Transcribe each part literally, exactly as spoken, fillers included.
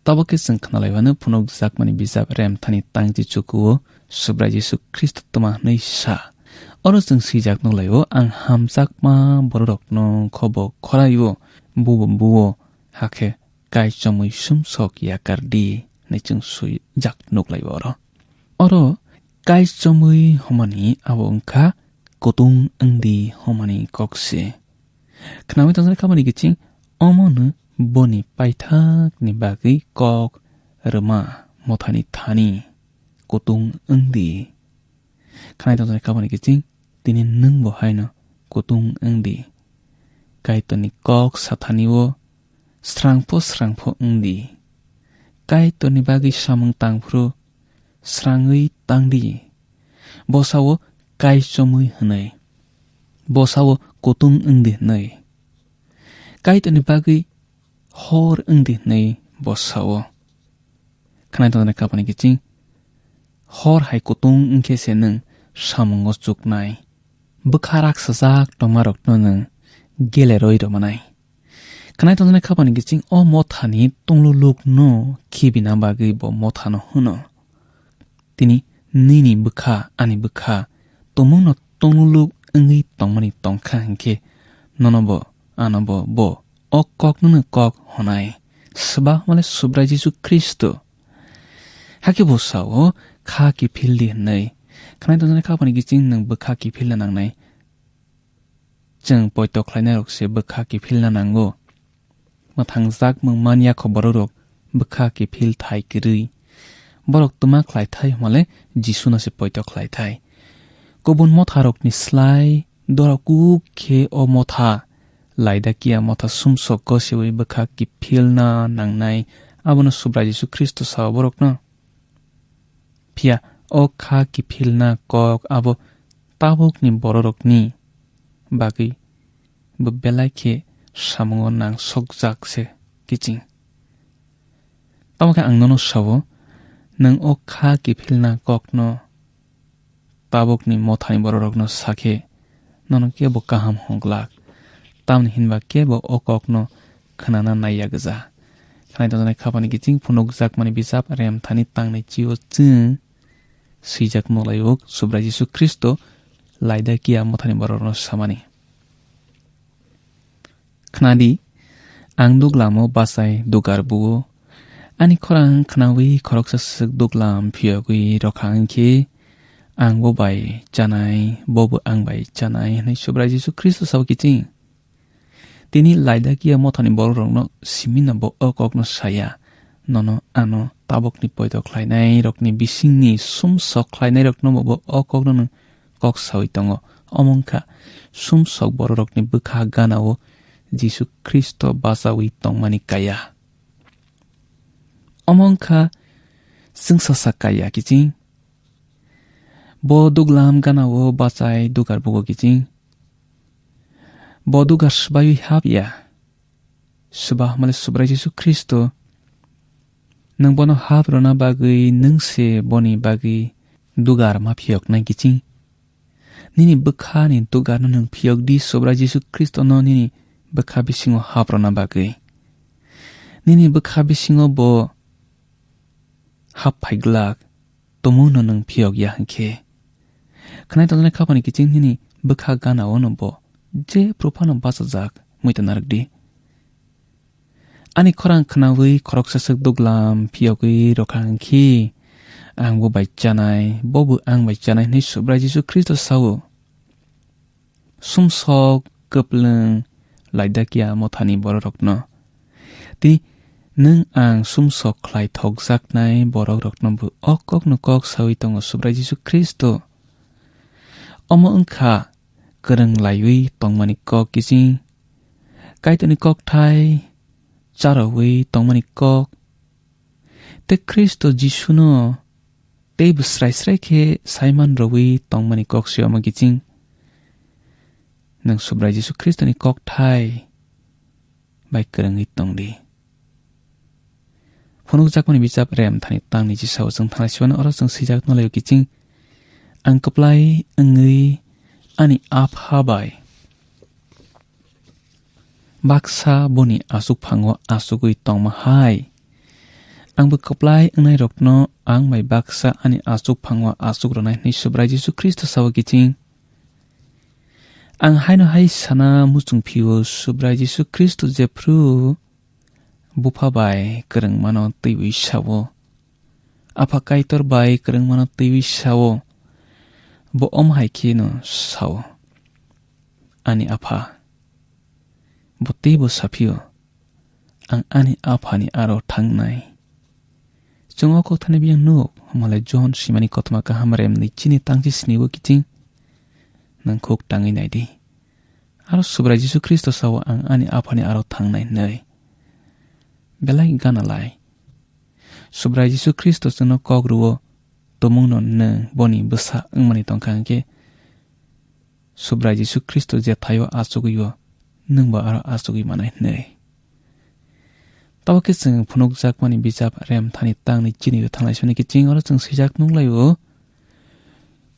Tabuk khe chwng khna lai phano phunukjakmani bijap Remthani tangchi chukuo Subrai Jisu Khristo tma hwnwi sa. Oro chwng swijak nuk lai-o, "Ang hamjakma bororokno khobo khorai-o, bubo buo, hakhe kaichomwi sumsok yakar di," hwnwi chwng swijak nuk lai-o oro. Oro kaichomwi hwnmani abo wngkha kutung wngdi hwnmani kok se. Khnaui tongjaknai khabani kiching omono boni paithakni bagwi kok rwma mothani thani kutung wngdi. Khnaui tongjaknai khabani kiching tini nwngbo haino kutung wngdi. Kaitorni kok sathani-o srangpho srangpho wngdi. Kaitorni bagwi samung tangphuru srangwi tangdi. Bosao kaichomwi hwnwi, bosao kutung wngdi hwnwi, Kaitorni bagwi hor wngdi hwnwi bosao. Khwnai tongjaknai khabani kiching hor hai kutung wngkhe se nwng samungo chuknai. Bwkha raksajak tongmarokno nwng geleroi rwmanai. Khwnai tongjaknai khabani kiching o mothani tonglulukno khibina bagwi bo mothano hwno. Tini nini bwkha, ani bwkha, tumungno tongluluk wngwi tongmani tongkha hinkhe, nono bo, ano bo, bo o koknono kok hwnai. Swbahmale Subrai Jisu Khristo. Hakhe bo sao, "Kha kiphildi," hwnwi. Khwnai tongjaknai khabani kiching nwng bwkha kiphilna nangnai. Chwng poito khlainairok se bwkha kiphilna nango. Mwthangjak mung man ya kho bororok bwkha kiphil thai kwrwi. Borok twma khlai thai hwnmale Jisuno se poito khlai thai. Kubun motharokni slai dora kuk khe o motha, Laodikia motha sumsok goseui bwkha kiphilna nangnai, abono Subrai Jisu Khristo sao borokno. Phiya o kha kiphilna kok abo tabukni bororokni bagwi bo belai khe samungo nangsokjak se kiching. Tamo khe ang nono sao, nwng o kha kiphilna kokno tabukni mothani bororokno sakhe, nono kebo kaham hwnglak, tamni hinba kebo o kokno khnana naiya gwja. Khwnai tongjaknai khabani kiching phunukjakmani bijap Remthani tangnai chio chwng swijak nukhlaio Subrai Jisu Khristo Laodikia mothani bororokno samani. Khnadi, ang duglamo bachai dugar buo. Ani khorang khnaui khoroksa swk duglam phiyogwi rwkha hinkhe, ang bo bai chanai, bobo ang bai chanai hwnwi Subrai Jisu Khristo sao kiching. Tini Laodikia mothani bororokno simino bo o kokno saya. Nono ano tabukni poito khlainairokni bisingni sumsok khlainairokno bo o kokno nwng kok saui tongo. Omo wngkha sumsok bororokni bwkha ganao Jisu Khristo bachaui tongmani kaya. Omo wngkha chwngsasa kaya kiching. Bo duglam ganao bachai dugar bugo kiching. Bo dugar swbaiwi hap ya. Swbahmale Subrai Jisu Khristo, nwng bono hap rwna bagwi nwng se boni bagwi dugar ma phiyoknai kiching. Nini bwkhani dugarno nwng phiyok di, Subrai Jisu Khristono nini bwkha bisingo hap rwna bagwi. Nini bwkha bisingo bo hap phai glak, tumungno nwng phiyok ya hinkhe. Khwnai tongjaknai khabani kiching nini bwkha ganaono bo je phuru phano bachajak muitu narwk di. Ani khorang khnaui khoroksa swk duglam phiyogwi rwkha hinkhe, ang bo bai chanai, bobo ang bai chanai hwnwi Subrai Jisu Khristo sao. Sumsok kwplwng Laodikia mothani bororokno. Tei nwng ang sumsok khlai thokjaknai bororokno bo o kokno kok saui tongo Subrai Jisu Khristo. Omo wngkha kwrwng laiwi tongmani kok kiching, Kaitorni kokthai charoui tongmani kok, tei Khristo Jisuno teibo srai srai khe saiman rwui tongmani kok se omo kiching. Nwng Subrai Jisu Khristoni kokthai bai kwrwngwi tong di. Phunukjakmani bijap Remthani tangni chisao chwng thanglai sibano oro chwng swijak nolaio kiching. Ang kwplai wngwi ani Apha bai baksa boni achukphango achugwi tongma hai. Ang bo kwplai wngnairokno ang bai baksa ani achuk phango achuk rwnai hwnwi Subrai Jisu Khristo sao kiching. Ang haino hai sana muchung phio Subrai Jisu Khristo jephru Bupha bai kwrwngmano twiwi sao, Apha Kaitor bai kwrwngmano twiwi sao, bo omo hai kheno sao, Ani Apha. Bo teibo saphio, "Ang ani Aphani aro thangnai." Chwng o kok thani biyang nuk, malai John simani kothoma kaham remni chini tangchi sinibo kiching nang khuk tangwi naidi. Aro Subrai Jisu Khristo sao, "Ang ani Aphani aro thangnai," hwnwi. Belai gana lai. Subrai Jisu Khristo chwngno kok rwo, tomungno nwng boni bwsa wngmani tongkha hwnkhe, Subrai Jisu Khristo je thaio achugwi-o, nwngbo aro achugwi manai hwnwi. Tabuk khe chwng phunukjakmani bijap Remthani tangni chini thanglai soni kiching oro chwng swijak nukhlaio,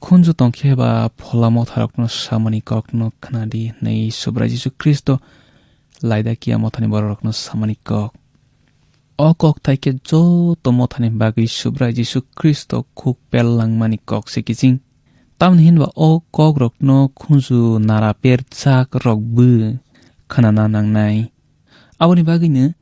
"Khunju tongkhe ba Phola Motharokno samani kokno khnadi," hwnwi Subrai Jisu Khristo Laodikia Mothani bororokno samani kok. O kok thai khe joto mothani bagwi Subrai Jisu Khristo khuk pel langmani kok se kiching. Tamni hinba o kokrokno khunju nara perjak rokbo khnana nangnai. Aboni bagwino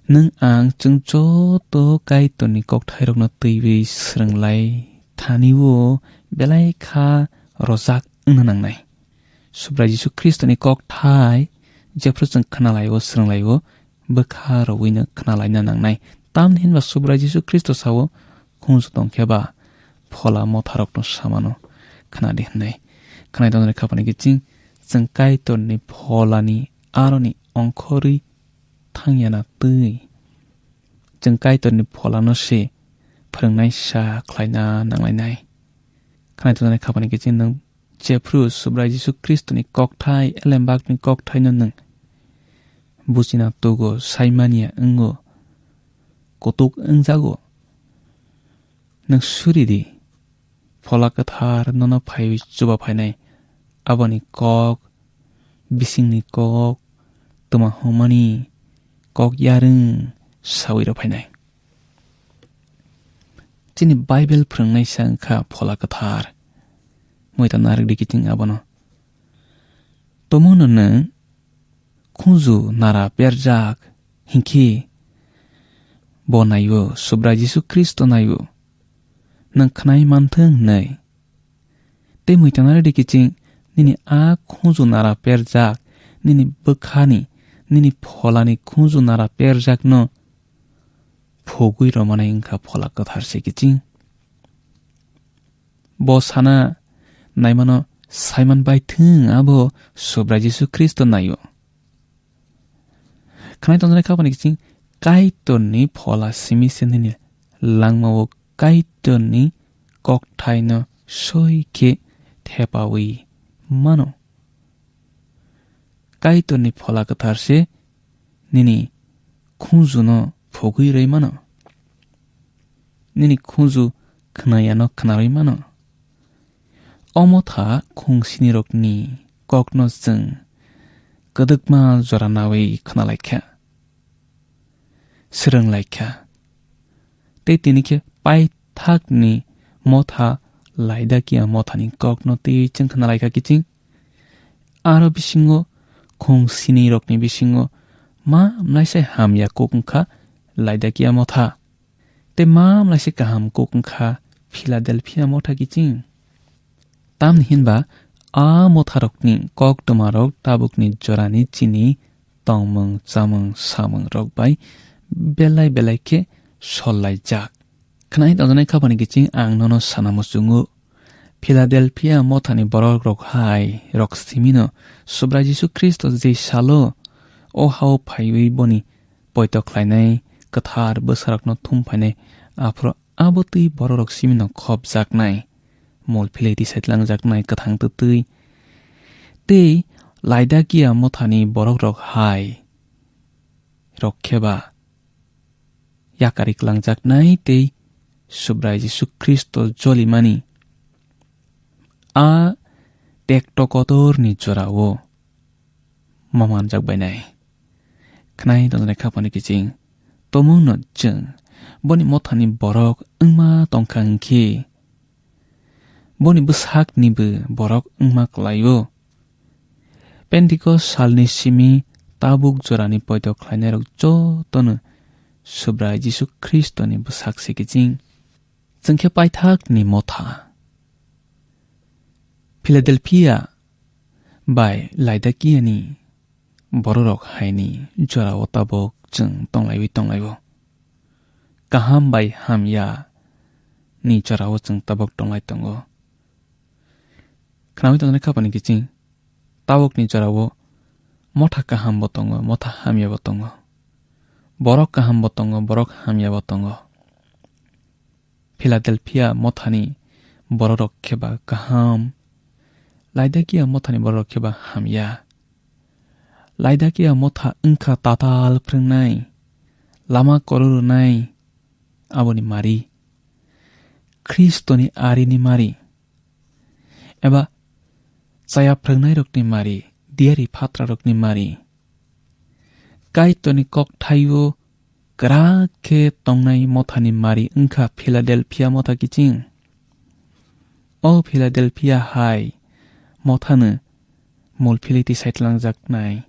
nwng ang chwng joto Kaitorni kokthairokno twiwi swrwnglai thani-o belai kha rojak wngna nangnai. Subrai Jisu Khristoni kokthai jephru chwng khnalai-o, swrwnglai-o, bwkha rwino khnalaina nangnai. Tamni hinba Subrai Jisu Khristo sao, "Khunju tongkhe ba Phola Motharokno samano khnadi," hwnwi. Khnai tongnai khapani kiching chwng Kaitorni Pholani aroni ongkhorwi thangyana twi chwng Kaitorni Pholano se phwrwngnaisa khlaina nanglainai. Khnai tongnai khapani kiching nwng jephru Subrai Jisu Khristoni kokthai, elembakni kokthaino nwng buchina tugo, saimanya wngo, kutuk wngjago, nwng suri di. Phola Kwthar nono phaiwi chuba phainai, aboni kok, bisingni kok, twma hwnmani kok yarwng sawi rw phainai. Chini Bible phwrwngnaisa wngkha Phola Kwthar. Muita narwk di kiching abono. Tomono nwng khunju nara perjak hinkhe bo naio, Subrai Jisu Khristo naio, nwng khnai manthwng hwnwi. Tei muitanari di kiching nini a khunju nara perjak, nini bwkhani, nini pholani khunju nara perjakno phugwi rwmani wngkha Phola Kwthar se kiching. Bo sana naimano saiman bai thwng abo Subrai Jisu Khristo naio. Khnai tongnai khapani kiching Kaitorni Phola simi se nini langmao Kaitorni kokthaino soi khe thepawi mano. Kaitorni Phola Kwthar se nini khunjuno phugwi rwi mano. Nini khunju khnayano khnarwi mano. O motha khung sinirokni kokno chwng kwdwkma jora nawi khnalaikha, swrwnglaikha. Tei tini khe paithakni motha Laodikia mothani kokno twiwi chwng khnalaikha kiching. Aro bisingo khung sinirokni bisingo ma mlaisa hamya kuk wngkha Laodikia motha. Tei ma mlaisa kaham kuk wngkha Philadelphia motha kiching. Tamni hinba a motharokni koktwmarok tabukni jorani chini tongmung, chamung, samungrok bai belai belai khe sollaijak. Khnai tongjaknai khapani kiching ang nono sana muchungo. Philadelphia mothani borokrok hai rok simino Subrai Jisu Khristo je salo o hao phaiwi boni poito khlainai kwthar bwsarokno thum phainai, aphuru abo twi bororok simino khopjaknai, mol philwi tisai twlangjaknai kwthang twtwi. Tei Laodikia mothani borokrok hai rok khe ba yakari kwlangjaknai tei Subrai Jisu Khristo jolimani a tekto kotorni jorao ma manjak bainai. Khnai tongjaknai khapani kiching tomungno chwng boni mothani borok wngma tongkha hwnkhe, boni bwsaknibo borok wngma kwlaio. Pentikos salni simi tabuk jorani poito khlainairok jotono Subrai Jisu Khristoni bwsak se kiching. Chwng khe paithakni motha. Philadelphia bai Laodikiani bororok haini jorao tabuk chwng tonglaiwi tonglaio. Kaham bai hamya ni jorao chwng tabuk tonglai tongo. Khnaui tongnai khapani kiching, tabukni jorao motha kaham bo tongo, motha hamya bo tongo. Borok kaham bo tongo, borok hamya bo tongo. Philadelphia mothani bororok khe ba kaham, Laodikia mothani bororok khe ba hamya. Laodikia motha wngkha tatal phrwngnai, lama kororwnai, aboni mari, Khristoni arini mari, eba chaya phrwngnairokni mari, diyari phatrarokni mari. Kaitorni kokthaio kwrak khe tongnai mothani mari wngkha Philadelphia motha kiching. O Philadelphia hai mothano mul philiti sai tlangjak nai.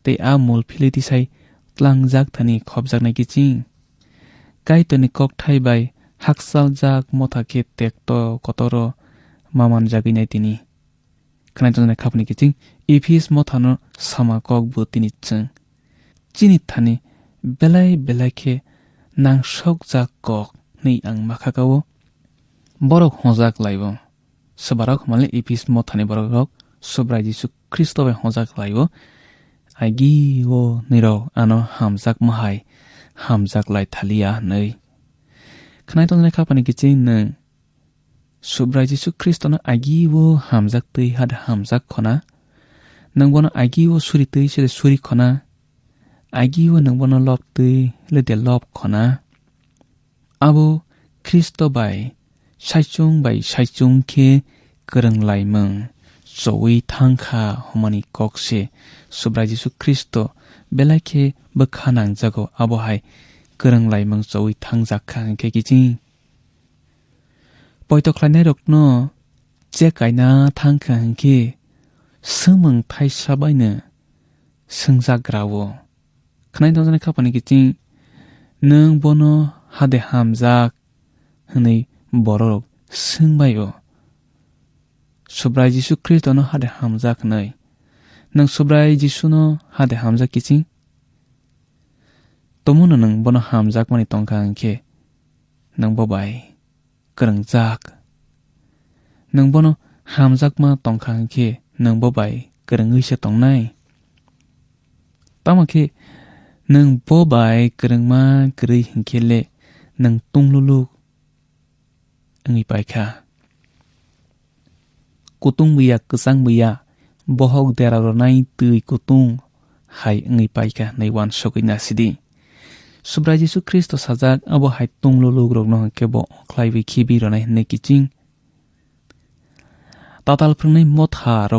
Tei a mul philiti sai tlangjak thani khopjaknai kiching. Kaitorni kokthai bai hakchaljak motha khe tekto kotoro ma manjagwi nai tini. Khwnai tongjaknai khapni kiching Ephis mothano sama kok bo tini chwng. Chini thani belai belai khe nangsokjak kok hwnwi ang ma kha ka-o. Borok hojak lai-o. Swbarok hwnmale Ephis mothani borokrok Subrai Jisu Khristo bai hojak lai-o. Agi-o nirok ano hamjakma hai hamjak lai thaliya hwnwi. Khwnai tongjaknai khapani kiching nwng Subrai Jisu Khristono agi-o hamjak twi hade hamjak khona? Nwng bono agi-o suri twi sede suri khona? Agi-o nwng bono lob twi lede lob khona? Abo Khristo bai saichung bai saichung khe kwrwng laimung chowi thang kha hwnmani kok se Subrai Jisu Khristo belai khe bwkha nangjago, abo hai kwrwng laimung chowi thangjak kha hwnkhe kiching. Poito khlainairokno che kaina thang kha hwnkhe swngmung thaisa baino swngjagra-o. Khwnai tongjaknai khapani kiching, "Nwng bono hade hamjak?" hwnwi bororok swngbai-o. Subrai Jisu Khristono hade hamjak hwnwi. Nwng Subrai Jisuno hade hamjak kiching? Tomono nwng bono hamjakmani tongkha hwnkhe, nwng bo bai kwrwngjak. Nwng bono hamjakma tongkha hwnkhe, nwng bo bai kwrwngwi se tongnai. Tamo khe nwng bo bai kwrwngma kwrwi hwnkhe le nwng tungluluk wngwi paikha. Kutung buya, kwchang buya, bohok dera rwnai twi kutung hai wngwi paikha hwnwi uansugwi nasidi. Subrai Jisu Khristo sajak, abo hai tungluluk rokno hwnkhe bo okhlaiwi khibi rwnai hwnwi kiching. Tatal phrwngnai motha rok